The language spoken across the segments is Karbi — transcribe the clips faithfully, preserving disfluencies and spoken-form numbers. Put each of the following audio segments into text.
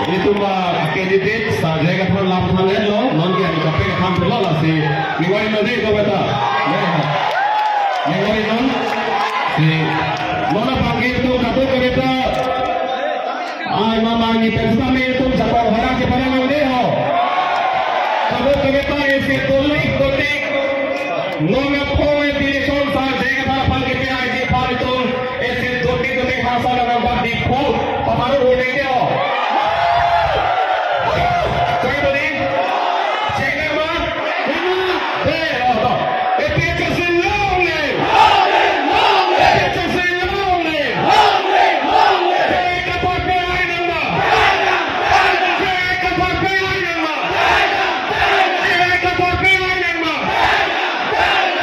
Itum a-candidate Sar J I Kathar lam than-etlo, non ke ani kaprek than-etlo lasi. Ningwari non dei do beta. Ningwari non. Si non apangke itum kadokave ta. Ai mama ni pensa me itum chapang hara ke para nang dei ho. Kadokave ta isi tulik tulik. Non apong e direction Sar J I Kathar apangke P I G aphan itum. Isi doti doti hasa nang bak Diphu, paparu unik ke ho. Cek doti. Cek nama. Dei, oh, to. A P H L C long live. A P H L C long live. J I Kathar P I nang ma. J I Kathar P I nang ma. J I Kathar P I nang ma.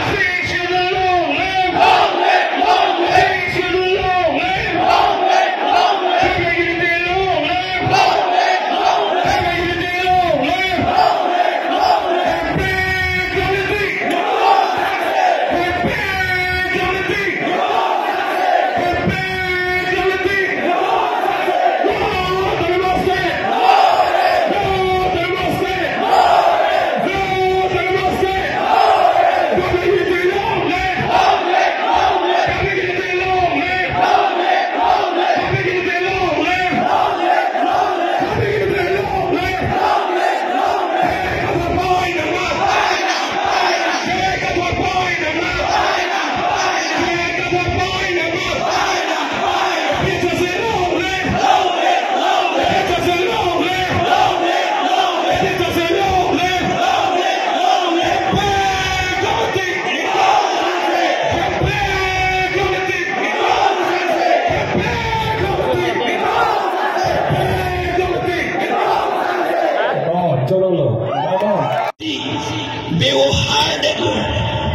Sixth Schedule long live! Long live, long live! Sixth Schedule long live! Long live, long live! Tribal unity long live! Long live, long live! Tribal unity long live! Long live, long live! Epic unity! Epic unity! Oh, chorolo. Bebehar detlo,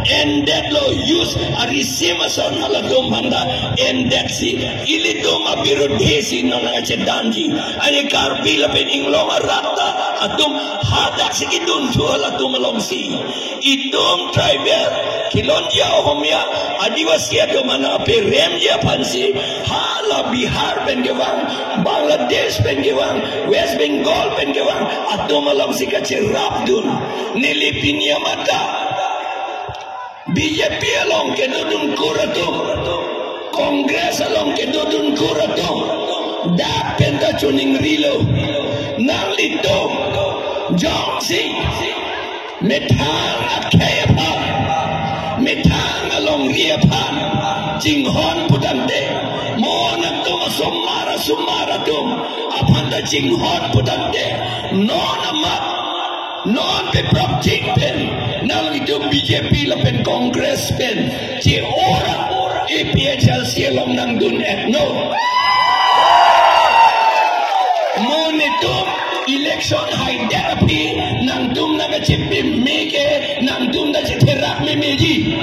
en detlo, use arisim ason halatum aphan ta en detsi, ilitum abirudhi si non nangchedanji. Ani Karbi lapen inglong arat ta atum hadak si kidun thu halatum alongsi. Itum tribal, Khilonjia Ohomia, Adivasi atum ana peremji aphansi, hala Bihar pen kevang, Bangladesh pen kevang, West Bengal pen kevang atum alongsi kacherapdun. Neli pini amata B J P along kedodun kur atum, Congress along kedodun kur atum, dak pen ta choningrilo. Nanglitum jongsi methang akhei aphan, methang alongri aphan chinghon putangte, mo nangtum asomar asomar atum aphan ta chinghon putangte, non amat, non peprapjin pen nanglitum B J P lapen Congress pen che-ora A P H L C along nangdun-etnon. Mo netum election haidet aphi nangtum nangkachepame ke nangtum ta chetherak memeji.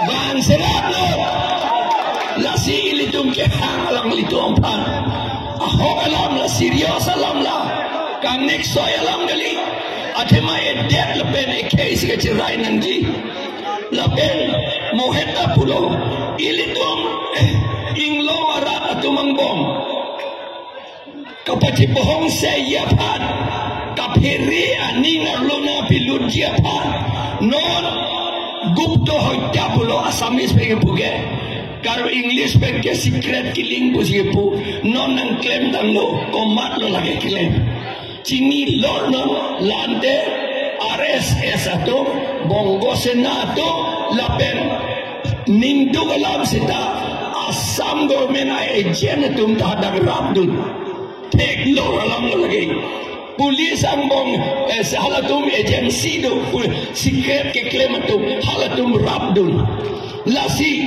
Bang serak lo. Lasi ilitum kehang alanglitum aphan. Ahok alam la, serious alam la. Kangnek soi alam kali. Athema edet lapen ekhei si kacherai nangji. Lapen mo heta pulo, ilitum inglong arat atum angbong kapachibohong seji aphan, kaphere aning arlo nangpilutji aphan, non gupto hoitya pulo Assamese pen kepu ke. Karo English pen ke secret killing pusi kepu, non nangklemtanglo, komatlo lake klem. Chinilo non, la ante R S S atum, Bongo Sena atum, lapen ningduk alam seta Assam government a-agent atum ta hadak rapdun. Theklong alam lo lake. Police angbong, eh, halatum agency do, pol-, secret keklem atum, halatum rapdun. Lasi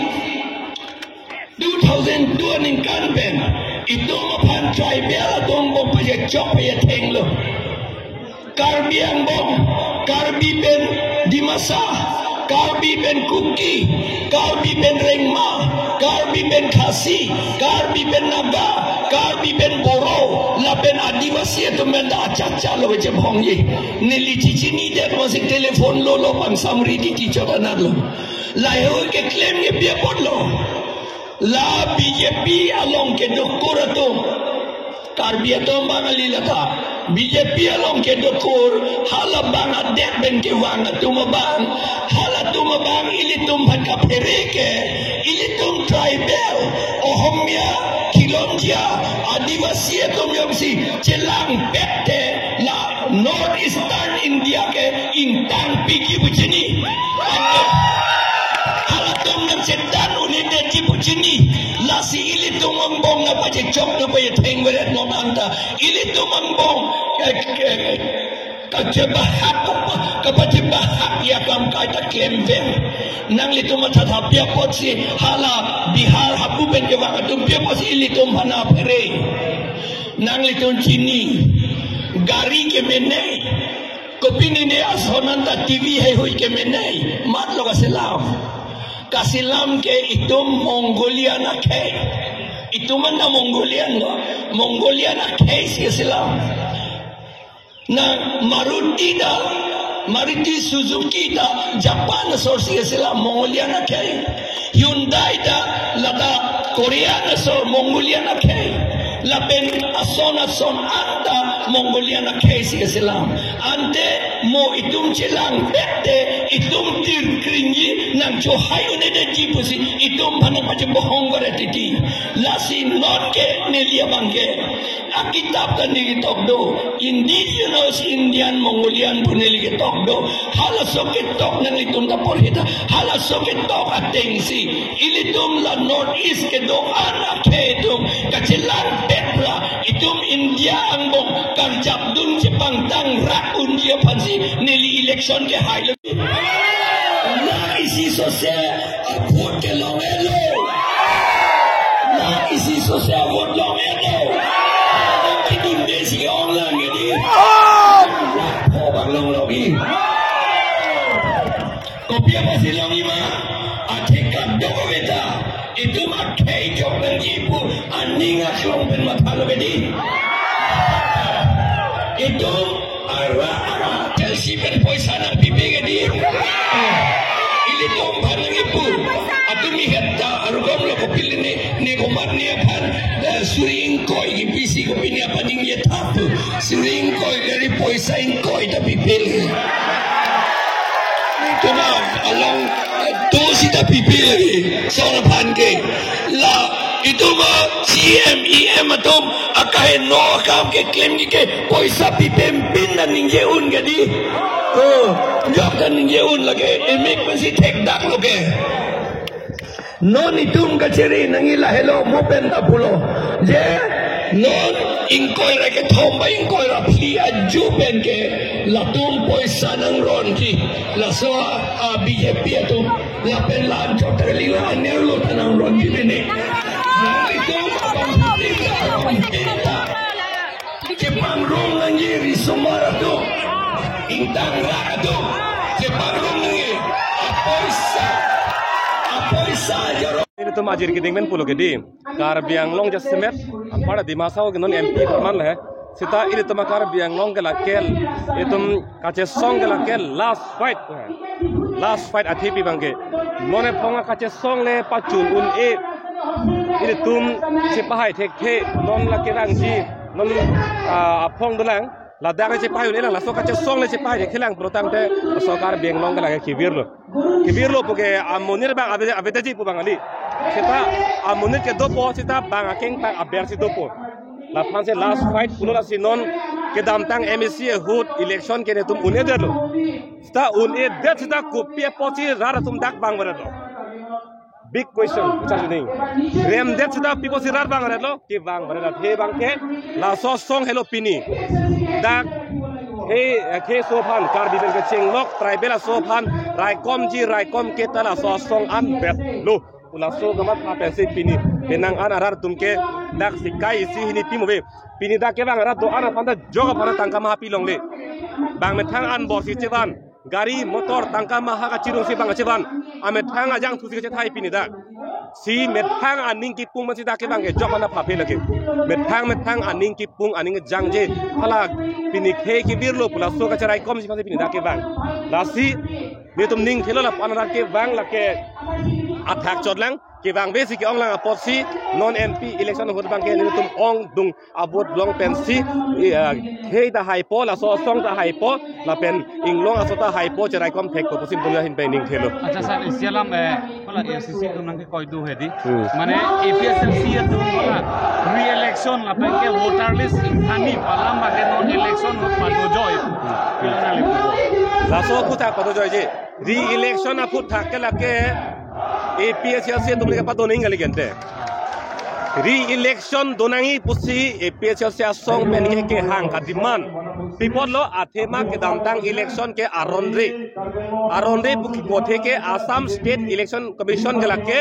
two thousand two aningkan pen itum aphan tribal atum angbong pajechok pajethenglo. Karbi angbong, Karbi pen Dimasa, Karbi pen Kuki, Karbi pen Rengma, Karbi pen Khasi, Karbi pen Naga, Karbi pen Boro, lapen Adivasi atum pen ta achacha lo kachebohongji. Neli chechinidet masik telephone lolo, pangsamri titi chot anatlo. Lahei keklem ke pi apotlo. La B J P along kedo kur atum, Karbi atum abang kali lata. B J P along kedokur, hala abang adet pen kevang atum abang, halatum abang ilitum aphan kaphere ke, ilitum tribal, Ohomia, Khilonjia, Adivasi atum jongsi chelangpet te la North Eastern India ke ingtang piji pu chini. Halatum nangchedan un-edetji pu chini. Lasi ilitum angbong nangpachechok, nangpachethengveret non anta. Ilitum angbong, eh, eh, kachebahak, kapachebahak ya kam kaita klemver. Nanglitum mathatha pi apotsi hala Bihar hapu pen kevang atum pi apotsi ilitum aphan aphere. Nanglitum chini, gari kemenei. Kopi nene ason anta T V heihui kemenei. Matlo kaselam. Kaselam ke itum Mongolian akhei. Itum anta Mongolian lo. Mongolian akhei si kaselam. Na Maruti ta, Maruti Suzuki ta Japan asor si kaselam, Mongolian akhei. Hyundai ta lata Korean asor, Mongolian akhei. Lapen ason ason anta Mongolian akhei si kaselam. Ante mo itum chelangpet te, itum tirkringji, nangchohai un-edetji pusi itum aphan nangpachebohong gore titi. Lasi non ke neli abang ke akitap ta neli ketok do, Indigenous Indian Mongolian pu neli ketok do. Halaso ketok nanglitum ta porhi ta. Halaso ketok atengsi ilitum la North East kedo-an akhei atum kachelangpet ra itum India angbong karjapdun chepangtang rak unji aphansi neli election kehai lo. La isi sose a vote kelong-etlo. La isi sose a vote long-etlo. Kidunde si ke-ong lang ke di. La pho bang long longji. Kopi apotsi longji ma? Atheke kadokave ta itum akhei jok nangji pu aning aklong pen mathalo ke di. Itum ara ara telsi pen poisa nangpipe ke di. Ilitum aphan nangkipu. Atum ihet ta arukom lo, kopili ne, ne komat ne aphan, eh, suri ingkoi kipisi, kopine aphan ningje thap. Suri ingkoi kali, poisa ingkoi ta pipe le. Tuma along, eh, do sita pipe lagi. Son aphan ke. La, itum a C M, E M atum akaheno akam keklemji ke poisa pipempin ta ningje un ke di. Oh, jok ta ningje un lake, emek pensi thekdaklo ke. Non itum kachere nangji lahelo mo pen ta pulo. Je, non ingkoi ra kethom ba ingkoi ra phli aju pen ke latum poisa nangronji. Laso a B J P atum lapen la anchot rally anerlo ta nangronji mene. Nanglitum abang putih ta, abang putih ta. Chepangrum nangji risomar atum, ingtang rak atum, chepangrum nangji. Apoisa, apoisa jaro. Ilitum ajir keding pen pulo ke di. Karbi Anglong jasemet, apar Dima Hasao ke non M P perman le. Sita ilitum a Karbi Anglong ke lakel, itum kachesong ke lakel last fight. Last fight athepi abang ke. Non ephong kachesong le pachun un-e. Ilitum chepahai thekthe, non lake rangji, non, ah, aphong dolang. Ladak le chepahai un-e lang, laso kachesong le chepahai thekthe lang pulotangte, laso Karbi Anglong ke lake kevirlo. Kevirlo pu ke amonit abang ave, avedetji pu abang kali. Sita amonit ke dopo, sita bang akeng bang aber si dopo. Laphan si last fight pulo, lasi non kedamtang M A C ahut election ke netum un-edetlo. Sita un-edet sita kopi apotsi rat atum dak vangvedetlo. Big question, puchar juning. Remdet sita pi apotsi rat vangvedetlo, kevangvedet athe abang ke laso asong helo pini. Dak he, he aso aphan, Karbi pen kechenglok tribal aso aphan raikomji raikom ke ta laso asong anvetlo. Pu laso kamatha pensi pini penang an arat atum ke dak sikai isi hini pi mo ave. Pini dak kevang arat do-an aphan ta jok aphan tangka maha pilongle. Bang methang anbor si chevan, gari motor tangka maha kachirung si bang chevan. Amethang ajangthu si kachethai pini dak. Si methang aning kipung aphansi dak kevang ke jok aphan phaphe lake. Methang methang aning kipung, aning jangje. Hala pini khei kevirlo pu laso kacharaikomji aphansi pini dak kevang. Lasi netum ning thelo lapu-an arat kevang lake athak chotlang. kevangve si ke-ong lang apotsi non M P election ahut abangke nelitum ongdung a-vote long pensi, eh, hei ta haipo, laso asong ta haipo, lapen inglong aso ta haipo, cheraikom thekpo pusi nelitum ahin pen ning thelo. Accha sir, isi alam, eh, hala A I C C atum nangkekoi do hedi. Hmm. Mane A P H L C atum hala re-election lapen ke voter list ingthan-i pu alam abangke non election ahut padojoi. Pilo nangli pupo? Laso aphuthak padojoije. Re-election aphuthak ke lake A P H L C atum le kepadonang kali gente. Re-election donangji pusi A P H L C asong pen ke kehang ka-demand. Pi apotlo, athema kedamtang election ke aron re. Aron re pu kekothe ke Assam State Election Commission ke lake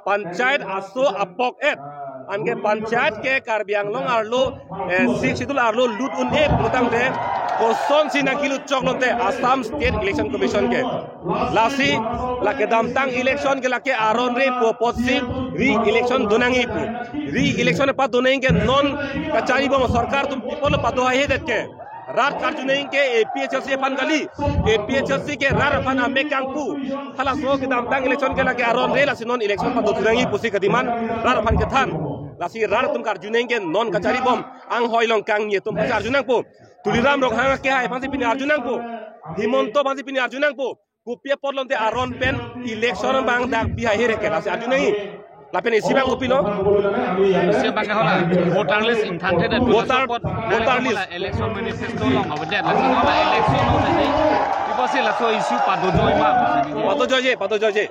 panchayat aso apok et. Anke panchayat ke Karbi Anglong arlo, eh, Sixth Schedule arlo lut un-e pulotangte, kosonsi nangkelut choklote Assam State Election Commission ke. Lasi, lake damtang election ke lake aron re pu apotsi re-election donangji pu. Re-election padonangji ke non kacharibom, sorkar atum pi apotlo pado haihedet ke. Rat karjunangji ke A P H L C aphan kali. A P H L C ke rat aphan amek kangpu. Halaso kedamtang election ke lake aron re, lasi non election padonangji pusi ka-demand rat aphan kethan. Lasi rat atum karjunangji ke non kacharibom, anghoi long kangni atum aphansi arjunangpo. Tuliram Ronghang kehai aphansi pini arjunangpo. Himanta aphansi pini arjunangpo. Kopi apotlo te aron pen election abang dak bihai here ke, lasi arjunangji. Lapen isi abang kopilo? Isi abang ke hala voter list ingthan thedet. Voter, laso apot voter list. Hala election manifesto along avedet, lasi hala election along tadi. Ipo si laso issue padojoi ma? Padojoije, padojoije.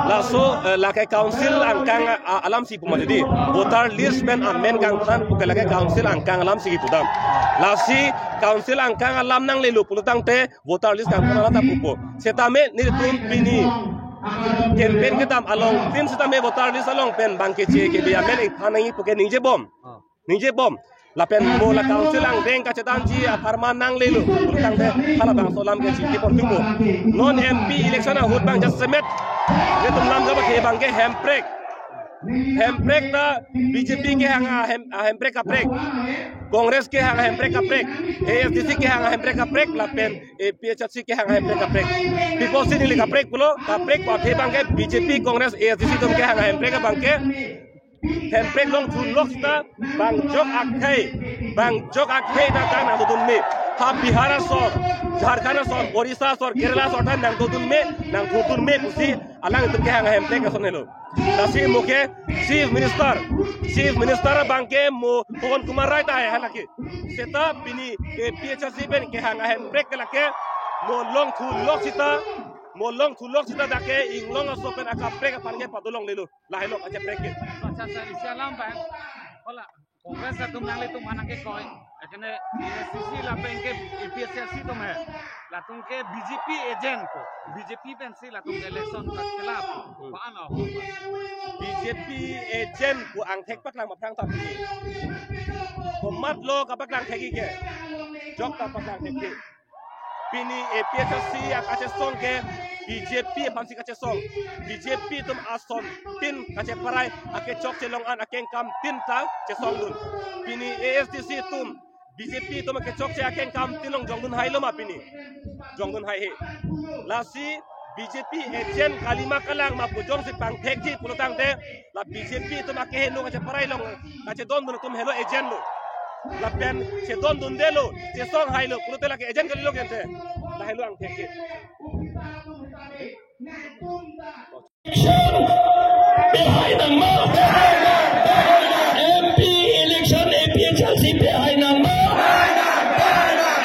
Laso, eh, lake council angkang, ah, alamsi pu ma jadi. Voter list pen amen kangthan pu ke lake council angkang alamsi kepudam. Lasi council angkang alam nanglelo pulotangte voter list kangthan alam ta pupo. Setame nelitum pini campaign kedam along tin setame voter list along pen bang keche kebe amen ingthan nangji pu ke ningjebom. Ah. Ningjebom. Lapen mo la council angdeng kachedamji apharman nanglelo pulotangte halabangso alam ke chingki pon tumo. Non M P election ahut abang jasemet nelitum lam jaba ke abangke hemprek. Hemprek ta B J P kehang ahem, ahemprek kaprek. Congress kehang ahemprek kaprek. A S D C kehang ahemprek kaprek lapen A P H L C kehang ahemprek kaprek. Pi apotsi neli kaprek pulo, kaprek pu athe abangke B J P, Congress, A S D C atum kehang ahemprek abangke hemprek longthu lok sita bang jok akhei, bang jok akhei ta ta nangdodun me. Ha Bihar asor, Jharkhand asor, Orissa asor, Kerala asor ta nangdodun me, nangthurdun me pusi alangtum kehang ahemprek ason helo. Lasi mo ke Chief Minister, Chief Minister abangke mo Pawan Kumar Rai ta hai halake. Seta pini A P H L C pen kehang ahemprek ke lake mo longthu lok sita, mo longthu lok sita dak ke inglong aso pen akaprek aphan ke padolonglelo. Lahelo kacheprek ke. Accha sir, isi alam abang. Hala Congress atum nanglitum aphan nangkekoi. Ekene A I C C lapen ke A P H L C atum he. Latum ke B J P agent ko. B J P pensi latum election ka kelap. Hmm. Ko-an lo? B J P agent pu angthek paklang aphrang ta pini. Komatlo kapaklang thekji ke. Jok ta paklang thekji. Pini A P H L C akachesong ke B J P aphansi kachesong. B J P atum asontin kacheparai akechokche along an akengkam tin ta chesongdun. Pini A S D C atum B J P atum akechokche akengkam tin along jongdun hailo ma pini? Jongdun haihe. Lasi B J P agent kali ma kalang ma pu jongsi pangthekji pulotangte, la B J P atum akeheno kacheparai along kachedondun atum helo agent lo. Lapen chedondundelo, chesong hailo pulote lake agent kalilo gente. Lahelo angthek ke. Pehai nangma. M P election A P H L C pehai nangma.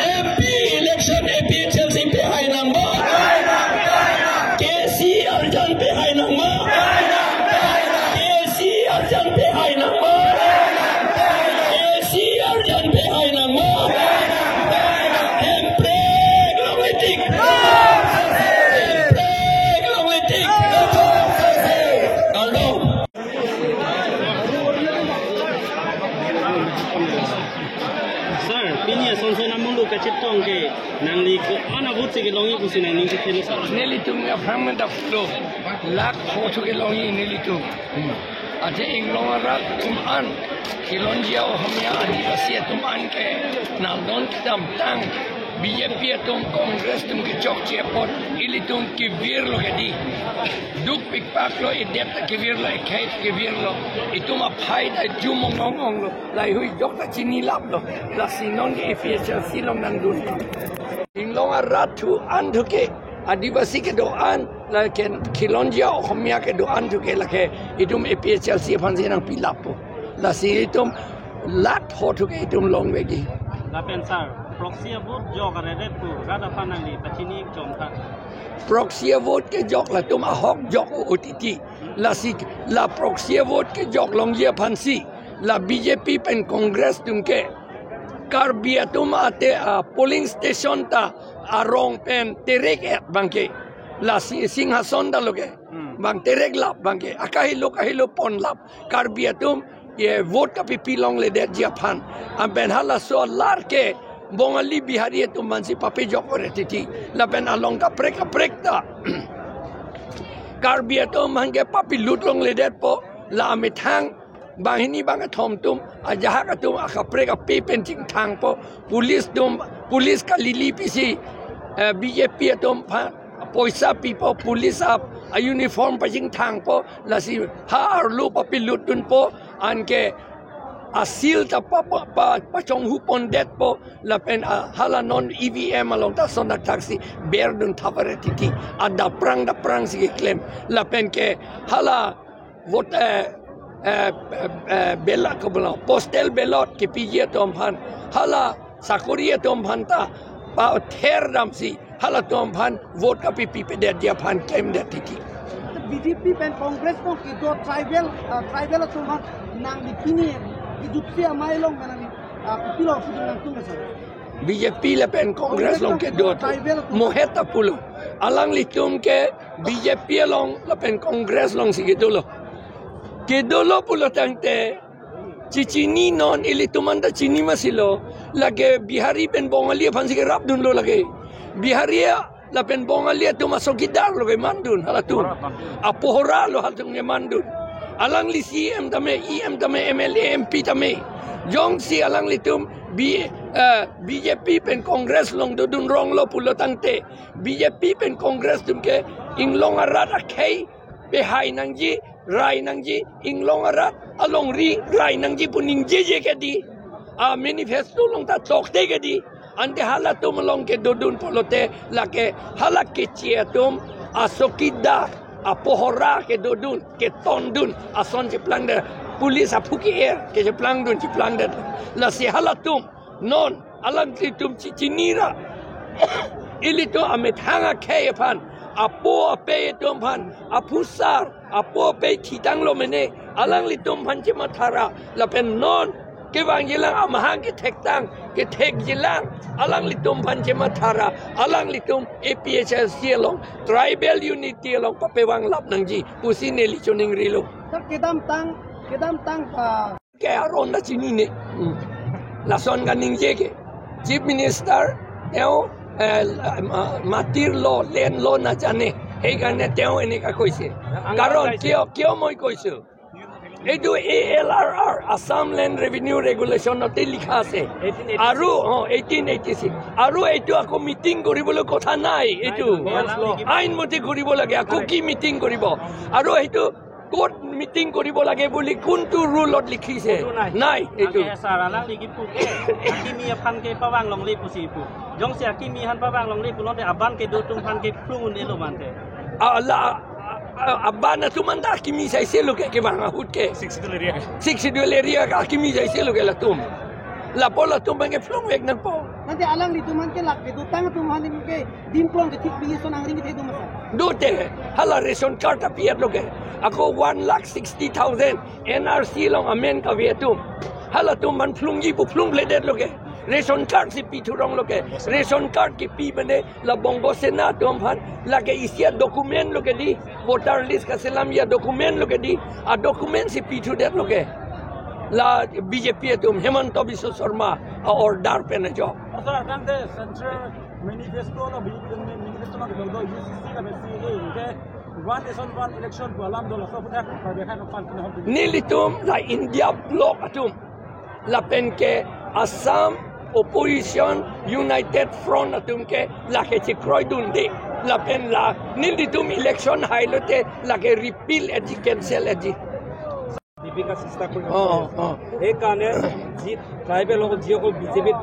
M P election A P H L C pehai nangma. K C arjan pehai nangma. K C arjan pehai nangma. K C arjan pehai nangma. Hemprek longle tik. Hemprek longle tik. Kardom. Sir, pini asonson amulu kachetong ke nangli ko-an avote si kelongji pusi nangning kethelo sir? Nelitum aphrang mendap lo. Lakh pho thu kelongji nelitum. Athe inglong arat atum an, Khilonjia Ohomia Adivasi atum an ke nangdon kedamtang B J P atum Congress atum kechokche apot ilitum kevirlo kedi. Dukpikpaklo, edet ta kevirlo, ekhei ta kevirlo. Itum aphai ta jumong ong onglo. Laheihui ajok ta chinilaplo. Lasi non ke A P H L C along nangdun. Inglong arat thu-an thu ke, Adivasi kedo-an, lake Khilonjia Ohomia kedo-an thu ke lake itum A P H L C aphansi nangpilapo. Lasi itum lat ho thu ke itum longvekji. Lapen sir, proxy vote jok aredet pu rat aphan nangli pachini chomtha. Proxy vote kejok latum ahok jok O T T. Lasi la proxy vote kejok longji aphansi la B J P pen Congress atum ke Karbi atum ate, ah, polling station ta arong pen terek-et abang ke. Lasi Singhason ta lo ke. Hmm. Bang tereklap abang ke. Akahelo kahelo ponlap. Karbi atum ye vote kapipi longledetji aphan. Anpen halaso alar ke Bongali Bihari atum aphansi papejok ore titi. Lapen along kaprek kaprek ta Karbi atum aphan ke papilut longledetpo. La amethang banghini bangkethom atum, ajahak atum akaprek ape pen chingthangpo, police atum, police kalili pisi, eh, B J P atum aphan poisa pipo, police ap, a uniform pachingthangpo, lasi ha arlo papilutdunpo, anke a seal ta pa, pa, pa, pachonghu pondetpo, lapen, ah, hala non E V M along ta sonak thaksi berdun thapare titi, adap prang dap prangsi keklem, lapen ke hala vote, eh, eh, eh, eh, ballot, ke bola, postal ballot kepiji atum aphan, hala sakori atum aphan ta pather damsi halatum aphan vote kapipi pedetji aphan klemdet titi. B J P pen Congress along kedo tribal, ah, tribal atum aphan nangli pini kejutsi amei along pen nangli, ah, kopilo pudun nangtum sir? B J P lapen Congress along kedo atum. Tribal atum. Mohet ta pulo. Alanglitum ke B J P along lapen Congress alongsi kedolo. Kedolo pulo tangte, chechini non ilitum anta chini masilo. Lake Bihari pen Bongali aphansi kerapdunlo lake. Bihari lapen Bongali atum achowkidar lo kemandun halatum. Apohora lo halatum kemandun. Alangli C E M tame, E M tame, M L A, M P tame. Jongsi alanglitum B, eh, B J P pen Congress along dodun ronglo pulo tangte, B J P pen Congress atum ke inglong arat akhei pehai nangji, rai nangji, inglong arat alongri rai nangji pu ningjeje kedi. A manifesto along ta tokte kedi. Ante halatum along kedodun pulote lake hala keche atum achowkidar, apohora kedodun, ketondun, ason cheplangdet, police aphu ke-er kecheplangdun cheplangdet. Lasi halatum non alanglitum chechinira. Ilitum amethang akhei aphan, apo apei atum aphan, aphusar, apo apei thitanglo mene, alanglitum aphan chemathara, lapen non kevangjilang amahang kethektang, kethekjilang, alanglitum aphan chemathara, alanglitum A P H L C along, tribal unity along papevanglap nangji pusi neli choningrilo. Sir, kedamtang, kedamtang, ah, ke aron ta chinine. Hmm. Lason kaningje ke. Chief Minister, তেওঁ, eh, ma-, মাটিৰ law, land law নাজানে। সেইকাৰণে তেওঁ এনেকা কৈছে। কাৰণ কিয়, কিয় মই কৈছো? এইটো A L R R, Assam Land Revenue Regulation তে লিখা আছে। Eighteen eighty six। আৰু, অ, eighteen eighty six। আৰু এইটো আকৌ মিটিং কৰিবলৈ কথা নাই, এইটো। নাই, নাই, নাই। আইন মতে কৰিব লাগে। আকৌ কি মিটিং কৰিব? আৰু সেইটো ক'ত মিটিং কৰিব লাগে বুলি কোনটো ৰুলত লিখিছে? এইটো নাই। নাই, এইটো। Ante sir, alangli kipu ke, akimi aphan ke pavang longle pusi pu. Jongsi akimi aphan pavang longle pulote aban kedo atum aphan ke phlung un-elo mante. A, la, a, a, aban atum anta akimi saiselo ke, kevang ahut ke. Sixth Schedule area. Sixth Schedule area ke akimi saiselo ke latum. Lapu latum aphan ke phlungvek nangpo. Ante alanglitum aphan ke lake dotang atum aphan ke dimplong ke thik pi ason angring kethe do ma sir? Dote, hala ration card ta pi-etlo ke. Ako one lakh sixty thousand N R C along amen kave atum. Halatum aphan phlungji pu phlungledetlo ke. Ration card si pithu ronglo ke. Ration card kepi mane la Bongo Sena atum aphan lake isi a-document lo ke di. Voter list kaselamji a-document lo ke di. A-document si pithudetlo ke. La B J P atum, Himanta Biswa Sarma a-order pen ajo. Sir, tangte Central Manifesto lo, B J P manifesto lo, U C C lapen C A A ke one nation one election pu alam dolo, so punya Karbi Anglong aphan kena hom. Nelitum la India bloc atum, lapen ke Assam Opposition United Front atum ke lake chekroidunde. Lapen la nelitum election hailote lake repeal etji, cancel etji. বিবেকা চেষ্টা কৰি অ, অ, অ। সেইকাৰণে যি ট্ৰাইবেল সকল যিসকল বিজেপিত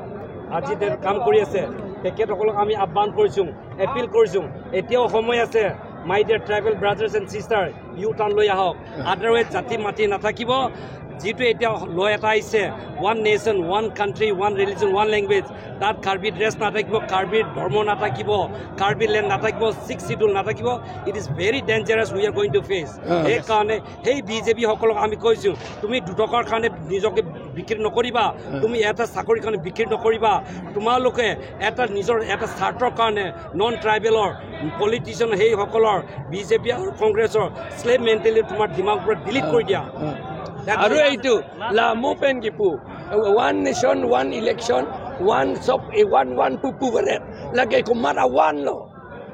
আজি তেওঁ কাম কৰি আছে, তেখেতসকলক আমি আহ্বান কৰিছোঁ, এপিল কৰিছোঁ। এতিয়াও সময় আছে, my dear tribal brothers and sister, U turn লৈ আহক। আদাৰৱাইজ জাতি মাটি নাথাকিব। যিটো এতিয়া ল এটা আহিছে, one nation, one country, one religion, one language, তাত কাৰ্বি ড্ৰেছ নাথাকিব, কাৰ্বি ধৰ্ম নাথাকিব, কাৰ্বি লেণ্ড নাথাকিব, ছিক্স চিডিউল নাথাকিব। It is very dangerous we are going to face। অ। সেইকাৰণে সেই বিজেপি সকলক আমি কৈছোঁ, তুমি দুটকাৰ কাৰণে নিজকে বিক্ৰী নকৰিবা, তুমি এটা চাকৰিৰ কাৰণে বিক্ৰী নকৰিবা। তোমালোকে এটা নিজৰ এটা স্বাৰ্থৰ কাৰণে নন ট্ৰাইবেলৰ পলিটিচিয়ান সেইসকলৰ বিজেপি আৰু কংগ্ৰেছৰ শ্লেভ মেণ্টেলিটি তোমাৰ দিমাগৰ পৰা ডিলিট কৰি দিয়া। অ। আৰু এইটো লামু পেন কিপু, one nation, one election, one shop, one, one pupu beret. Lake komat a one lo.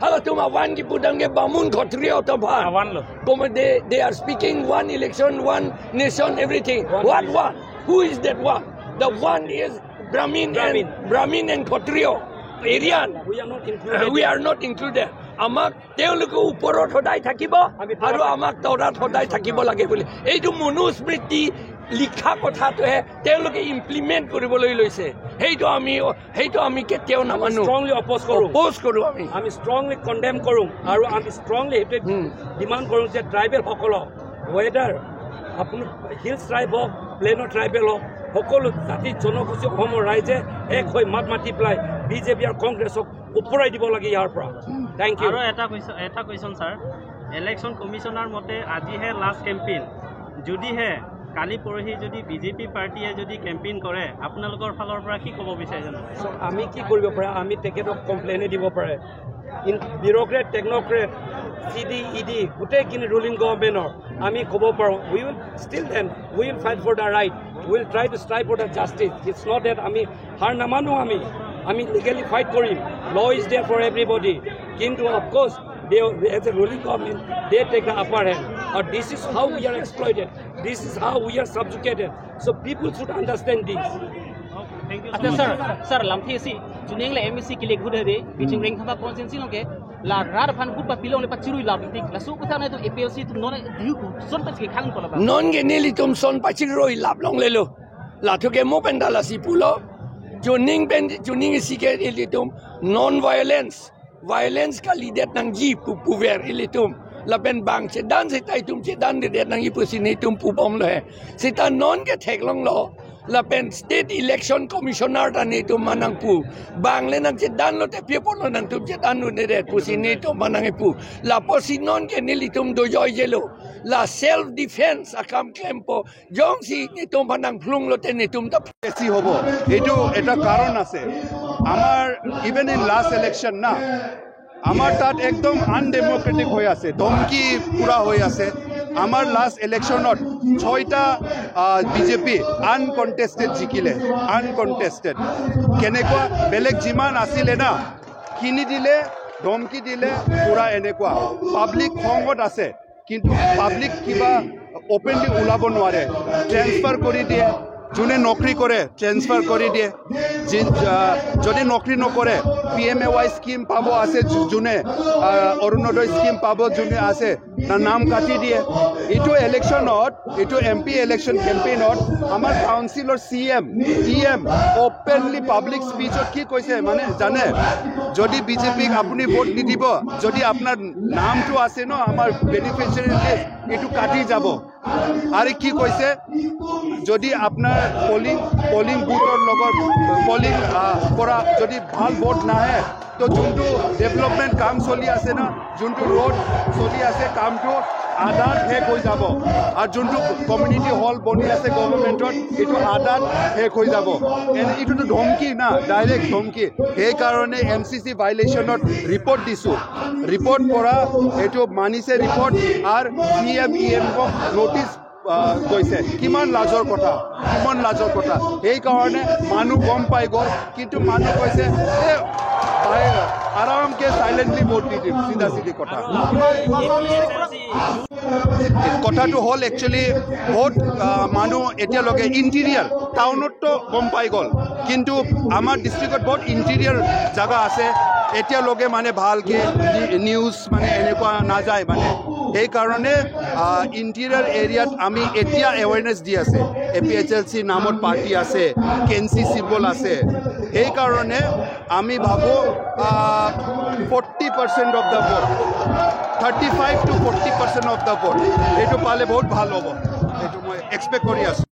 Halatum a one kipu damke Bamun Khatri oto ba. A one lo. Komat they, they are speaking one election, one nation, everything. One What nation. One? Who is that one? The one is Brahmin Brahmin. And Brahmin and Khatri, Aryan. We are not included. We are not included. আমাক তেওঁলোকে ওপৰত সদায় থাকিব আমি আৰু তলত আমাক তলত সদায় থাকিব লাগে বুলি এইটো মনুস্মৃতি লিখা কথাটোহে তেওঁলোকে ইমপ্লিমেণ্ট কৰিবলৈ লৈছে। সেইটো আমি, সেইটো আমি কেতিয়াও নামানো। ষ্ট্ৰংলি অপ'জ কৰোঁ। অপ'জ কৰোঁ আমি। আমি ষ্ট্ৰংলি কণ্ডেম কৰোঁ আৰু আমি ষ্ট্ৰংলি সেইটোৱে হুম। ডিমাণ্ড কৰোঁ যে ট্ৰাইবেলসকলক ৱেডাৰ আপুনি হিলছ ট্ৰাইব হওক, প্লেনৰ ট্ৰাইবেল হওক, সকলো জাতি জনগোষ্ঠী অসমৰ ৰাইজে এক হৈ মাত মাতি পেলাই বিজেপি আৰু কংগ্ৰেছক ওপৰাই দিব লাগে ইয়াৰ পৰা। Thank you. আৰু এটা কুৱেশ্যন, এটা কুৱেশ্যন ছাৰ, ইলেকশ্যন কমিশ্যনাৰ মতে আজিহে লাষ্ট কেম্পেইন, যদিহে কালি পৰহি যদি বিজেপি পাৰ্টীয়ে যদি কেম্পেইন কৰে, আপোনালোকৰ ফালৰ পৰা কি ক'ব বিচাৰে জানো? চ' আমি কি কৰিব পাৰে? আমি তেখেতক কমপ্লেইনে দিব পাৰে। ইন বিউৰ'ক্ৰেট, technocrat, C D, E D, গোটেইখিনি ৰুলিং গভৰ্ণমেণ্টৰ আমি ক'ব পাৰোঁ। We will still then, we will fight for the right, we will try to strive for the justice. It's not that আমি হাৰ নামানো, আমি, আমি legally fight Karim. Law is there for everybody. কিন্তু of course, they, as a ruling government, they take the upper hand. Or this is how we are exploited. This is how we are subjugated. So people should understand this. Thank you. আচ্ছা sir, sir lamthe isi, chuning le M A C kilik hude de, biching reng thama constituency nong ke, la rat aphan kut pa pilong le pachirui lap tik, laso kutha na to A P L C to non diu ku, son pa chike khang kola ba. Non ke nelitum son pachirui lap longlelo. Lathu ke mo pen dalasi pulo. Chuning pen, chuning isi ke ilitum non violence. Violence kalidet nangji pu puver ilitum. Lapen bang chedan seta itum chedandedet nangji pusi netum pubomlo he. Seta non ke theklonglo. Lapen State Election Commissioner ta netum manang pu. Bang le nangchedanlote pi apotlo nangtum chedandundedet pusi netum manang pu. Lapusi non ke nelitum dojoijelo. La self defense akam klempo. Jongsi netum aphan nangphlunglote netum ta বেছি হ'ব। এইটো এটা কাৰণ আছে। আমাৰ even in last election না, আমাৰ তাত একদম আনডেমক্ৰেটিক হৈ আছে, ধমকি পুৰা হৈ আছে। আমাৰ লাষ্ট ইলেকশ্যনত ছয়টা বিজেপি আনকণ্টেষ্টেড জিকিলে, আনকণ্টেষ্টেড। কেনেকুৱা বেলেগ যিমান আছিলে না, কিনি দিলে, ধমকি দিলে, পুৰা এনেকুৱা। পাব্লিক খঙত আছে। কিন্তু পাব্লিক কিবা অপেনলি ওলাব নোৱাৰে, ট্ৰেন্সফাৰ কৰি দিয়ে। যোনে নকৰি কৰে, ট্ৰেন্সফাৰ কৰি দিয়ে। যি- আহ, যদি নকৰি নকৰে, P M A Y scheme পাব আছে, যো- যোনে আহ, অৰুণোদয় স্কিম পাব, যোনে আছে, তাৰ নাম কাটি দিয়ে। এইটো ইলেকশ্যনত, এইটো এম পি ইলেকশ্যন কেম্পেইনত আমাৰ councillor C M, E M openly public স্পিচত কি কৈছে মানে জানে, যদি বিজেপিক আপুনি ভোট নিদিব, যদি আপোনাৰ নামটো আছে ন আমাৰ বেনিফিচিয়াৰী লিষ্ট, এইটো কাটি যাব। আৰু কি কৈছে, যদি আপোনাৰ পলিং, পলিং বুথৰ লগত পলিং, আহ, পৰা যদি ভাল ভোট নাহে, তো যোনটো ডেভেলপমেণ্ট কাম চলি আছে না, যোনটো ৰোড চলি আছে, কামটো আধাত শেষ হৈ যাব। আৰু যোনটো কমিউনিটি হল বনি আছে গভৰ্ণমেণ্টত, এইটো আধাত শেষ হৈ যাব। এনে এইটোতো ধমকি না, ডাইৰেক্ট ধমকি। সেইকাৰণে এম চি চি ভাইলেশ্যনত ৰিপৰ্ট দিছোঁ। ৰিপৰ্ট পৰা এইটো মানিছে ৰিপৰ্ট, আৰু চি এম ই এমক নটিচ আহ, কৈছে। কিমান লাজৰ কথা, কিমান লাজৰ কথা। সেইকাৰণে মানুহ গম পাই গ'ল, কিন্তু মানুহ কৈছে, "এ, আৰামকে চাইলেণ্টলি ভোট দি দিম, চিধা চিধি কথা। কথাটো হ'ল, একচুৱেলি বহুত, আহ, মানুহ এতিয়ালৈকে ইণ্টেৰিয়াৰ টাউনততো গম পাই গ'ল, কিন্তু আমাৰ ডিষ্ট্ৰিক্টত বহুত ইণ্টেৰিয়াৰ জেগা আছে, এতিয়ালৈকে মানে ভালকে নি-, নিউজ মানে এনেকুৱা নাযায় মানে। সেইকাৰণে, আহ, ইণ্টেৰিয়াৰ এৰিয়াত আমি এতিয়া এৱেৰনেছ দি আছে। এ পি এইচ এল চিৰ নামত পাৰ্টি আছে, কে এন চি চিম্বল আছে। সেইকাৰণে আমি ভাবোঁ, ah, forty percent of the vote, thirty five to forty percent of the vote, এইটো পালে বহুত ভাল হ'ব, এইটো মই এক্সপেক্ট কৰি আছোঁ।